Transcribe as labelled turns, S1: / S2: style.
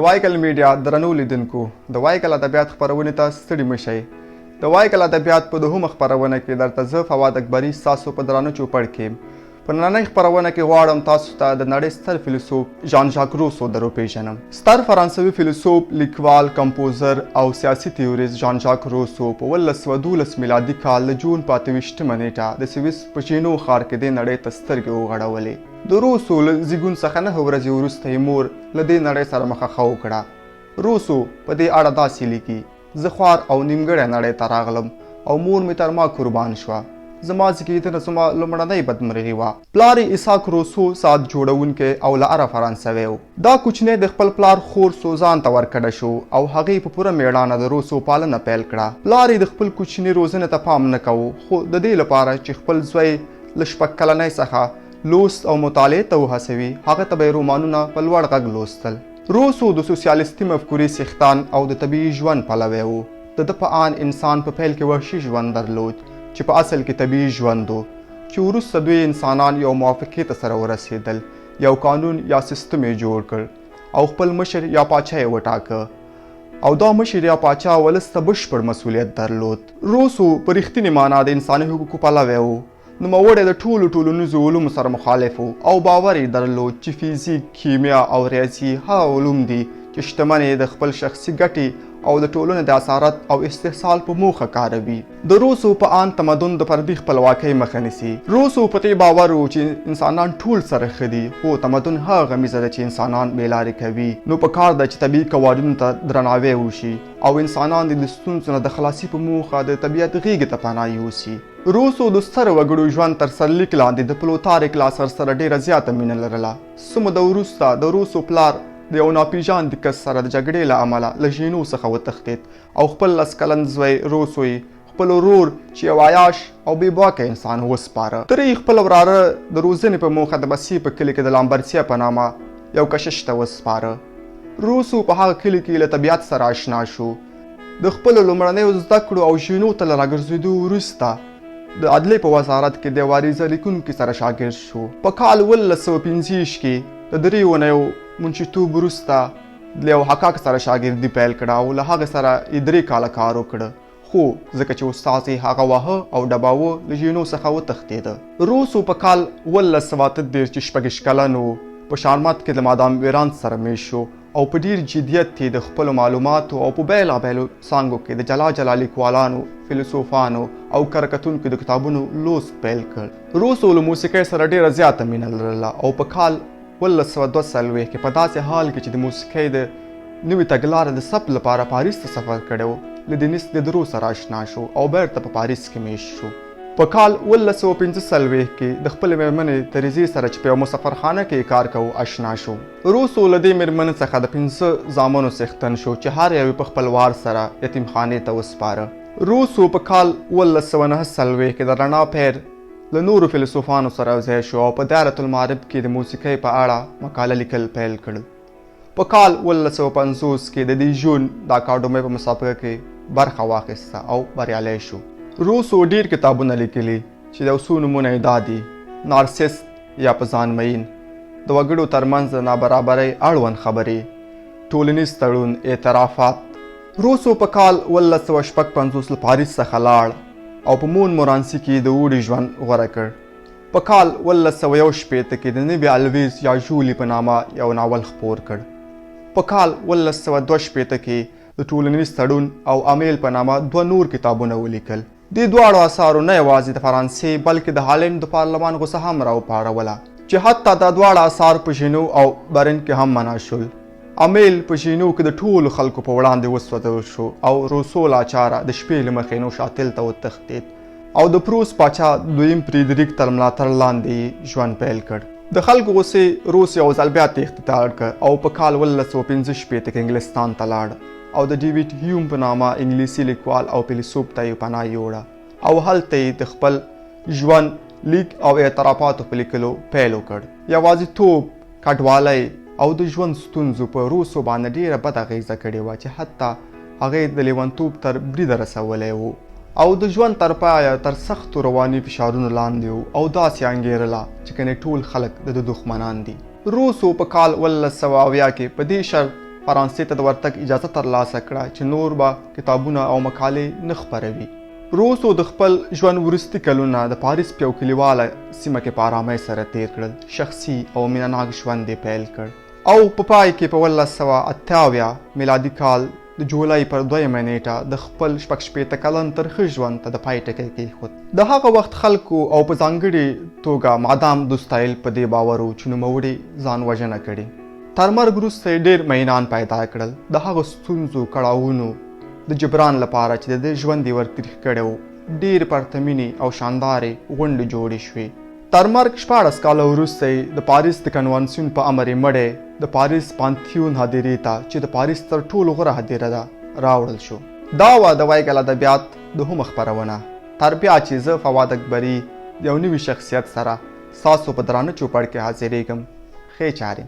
S1: د وایکل میډیا درنو لیدونکو، د وایکل ادبیات خپرونې ته ستړي مه شئ. د وایکل ادبیات په دوهمه خپرونه کې درته زه فواد اکبري ستاسو په درانه چوپړ کې یم. په نننۍ خپرونه کې غواړم تاسو ته د نړۍ ستر فیلسوف ژان ژاک روسو در وپېژنم. ستر فرانسوي فیلسوف، لیکوال، کمپوزر او سیاسي تیوریست ژان ژاک روسو په 1712 میلادي کال د جون په 28 مه نېټه د سویس په ژینو ښار کې دې نړۍ ته سترګې وغړولې. د روسو له زیږون څخه 9 ورځې وروسته یې مور له دې نړۍ سره مخه ښه وکړه. روسو په دې اړه داسې لیکي، زه خوار او نیمګړی نړۍ ته راغلم او مور مې تر ما قربان شوه. زما زیږېدنه زما لومړنۍ بدمرغي وه. پلار یې ایساک روسو ساعت جوړونکی او له اره فرانسوی و. دا کوچنی د خپل پلار خور سوزان ته ورکډه شو او هغې په پوره مېړانه د روسو پالنه پیل کړه. پلار یې د خپل کوچني روزنې ته پام نه کاوه، خو د دې لپاره چې خپل زوی له شپږ کلنۍ څخه لوست او مطالعې ته وهڅوي، هغه ته به یې رومانونه په لوړ غږ لوستل. روسو د سوسیالیستي مفکورې څښتن او د طبیعي ژوند پلوی و. د ده په آند انسان په پیل کې وحشي ژوند درلود چې په اصل کې طبیعي ژوند و، چې وروسته دوی انسانان یو موافقې ته سره ورسېدل، یو قانون یا سیستم یې جوړ کړ او خپل مشر یا پاچا یې وټاکه او دا مشر یا پاچا ولس ته بشپړ مسوولیت درلود. روسو په رښتینې معنا د انساني حقوقو پلوی و. نوموړی د ټولو ټولنیزو علومو سره مخالف و او باور یې درلود چې فزیک، کیمیا او ریاضي هغه علوم دي چې شتمن یې د خپل شخصي ګټې او د ټولنې د اسارت او استحصال په موخه کاروي. د روسو په آند تمدن د فردي خپلواکۍ مخه نیسي. روسو په دې باور و چې انسانان ټول سره ښه دي، خو تمدن هغه غمیزه ده چې انسانان بې لارې کوي، نو په کار ده چې طبیعي قوانینو ته درناوی وشي او انسانان دې د ستونزو نه د خلاصي په موخه د طبیعت غېږې ته پناه یوسي. روسو د سترو وګړو ژوند تر سرلیک لاندې د پلوتاریک له اثر سره ډېره زیاته مینه لرله. څه موده وروسته د روسو پلار د یو ناپېژاندي کس سره د جګړې له امله له ژینو څخه وتښتېد او خپل 10 کلن زوی روسو یې خپل ورور چې یو عیاش او بې باکه انسان و وسپاره. تره یې خپل وراره د روزنې په موخه د بسې په کلي کې د لامبرڅیا په نامه یو کشش ته وسپاره. روسو په هغه کلي کې له طبیعت سره اشنا شو. د خپلو لومړنیو زده کړو او ژینو ته له راګرځېدو وروسته د عدلې په وزارت کې د یو عریضه لیکونکي سره شاګرد شو. په کال 1725 کې د 3 اونیو منشیتوب وروسته له یو حکاک سره شاګردي پیل کړه او له هغه سره یې 3 کاله کار وکړ، خو ځکه چې استاد یې هغه واهه او ډباوه له ژینو څخه وتښتېده. روسو په کال 1738 چې 26 کلن و په شارمت کې له مادام ویرانت سره مېشت شو او په ډېر جدیت یې د خپلو معلوماتو او په بېلابېلو څانګو کې د جلا جلا لیکوالانو، فیلسوفانو او کره کتونکو د کتابونو لوست پیل کړ. روسو له موسیقۍ سره ډېره زیاته مینه لرله او په کال 1742 کې په داسې حال کې چې د موسیقۍ د نوې تګلارې د ثبت لپاره پاریس ته سفر کړی و، له دینیس دیدرو سره اشنا شو او بېرته په پاریس کې مېشت شو. په کال 1745 کې د خپلې مېرمنې تریزې سره چې په یوه مسافرخانه کې یې کار کاوه، اشنا شو. روسو له دې مېرمنې څخه د 5 زامنو څښتن شو چې هر یو یې په خپل وار سره یتیمخانې ته وسپاره. روسو په کال 1749 کې د رڼا پیر له نورو فیلسوفانو سره یوځای شو او په دایرة المعارف کې د موسیقۍ په اړه مقاله لیکل پیل کړل. په کال 1750 کې د دیژون د اکاډمۍ په مسابقه کې برخه واخیسته او بریالی شو. روسو ډېر کتابونه لیکلي چې یو څو نومونه یې دا دي: نارسیست یا په ځان مئین، د وګړو ترمنځ د نابرابرۍ اړوند خبرې، ټولنیز تړون، اعترافات. روسو په کال 1756 له پاریس څخه لاړ او په مون مورانسي کې د اوړي ژوند غوره کړ. په کال 1761 کې د نوي الویز یا ژولي په نامه یو ناول خپور کړ. په کال 1762 کې د ټولنیز تړون او امیل په نامه دوه نور کتابونه ولیکل. دې دواړو اثارو نه یوازې د فرانسې بلکې د هالنډ د پارلمان غوسه هم راوپاروله، چې حتی دا دواړه اثار په ژینو او برن کې هم منع شول. امیل په ژینو کې د ټولو خلکو په وړاندې وسوځول شو او روسو لاچاره د شپې له مخې نوشاتل ته وتښتېد او د پروس پاچا دویم فریدریک تر ملاتړ لاندې یې ژوند پیل کړ. د خلکو غوسې روس یو ځل بیا تېښتې ته اړ کړ او په کال 1765 کې انګلستان ته لاړ او د ډیویډ هیوم په نامه انګلیسي لیکوال او فیلسوف ته یې پناه یوړه او هلته یې د خپل ژوند لیک او اعترافاتو په لیکلو پیل وکړ. یوازیتوب، کډوالۍ او د ژوند ستونزو په روسو باندې ډېره بده اغېزه کړې وه چې حتی هغه یې د لیونتوب تر بریده رسولی و او د ژوند تر پایه تر سختو رواني فشارونو لاندې و او داسې انګېرله چې کنې ټول خلک د ده دښمنان دي. روسو په کال 1770 کې په دې شرط فرانسې ته د ورتګ اجازه ترلاسه کړه چې نور به کتابونه او مقالې نه خپروي. روسو د خپل ژوند وروستي کلونه د پاریس په یو کلیواله سیمه کې په آرامۍ سره تیر کړل، شخصي او مینه ناک ژوند یې پیل کړ او په پای کې په 1778 میلادي کال د جولای پر دویمه نیټه د خپل 66 کلن ترخه ژوند ته د پای ټکی کېښود. د هغه وخت خلکو او په ځانګړي توګه مادام دوستایل په دې باور و چې نوموړي ځان وژنه کړې. تر مرګ وروسته یې ډېر مئینان پیدا کړل، د هغو ستونزو، کړاوونو د جبران لپاره چې د ده ژوند یې ور تریخ کړی و، ډېرې پرتمینې او شاندارې غونډې جوړې شوې. تر مرګ 16 کاله وروسته یې د پاریس د کنوانسیون په امر یې مړی د پاریس پانتیون هدیرې ته چې د پاریس تر ټولو غوره هدیره ده، راوړل شو. دا وه د ویګل ادبیات دوهمه خپرونه. تر بیا چې زه فواد اکبري د یو نوي شخصیت سره ستاسو په درانه چوپړ کې حاضرېږم، ښې چارې.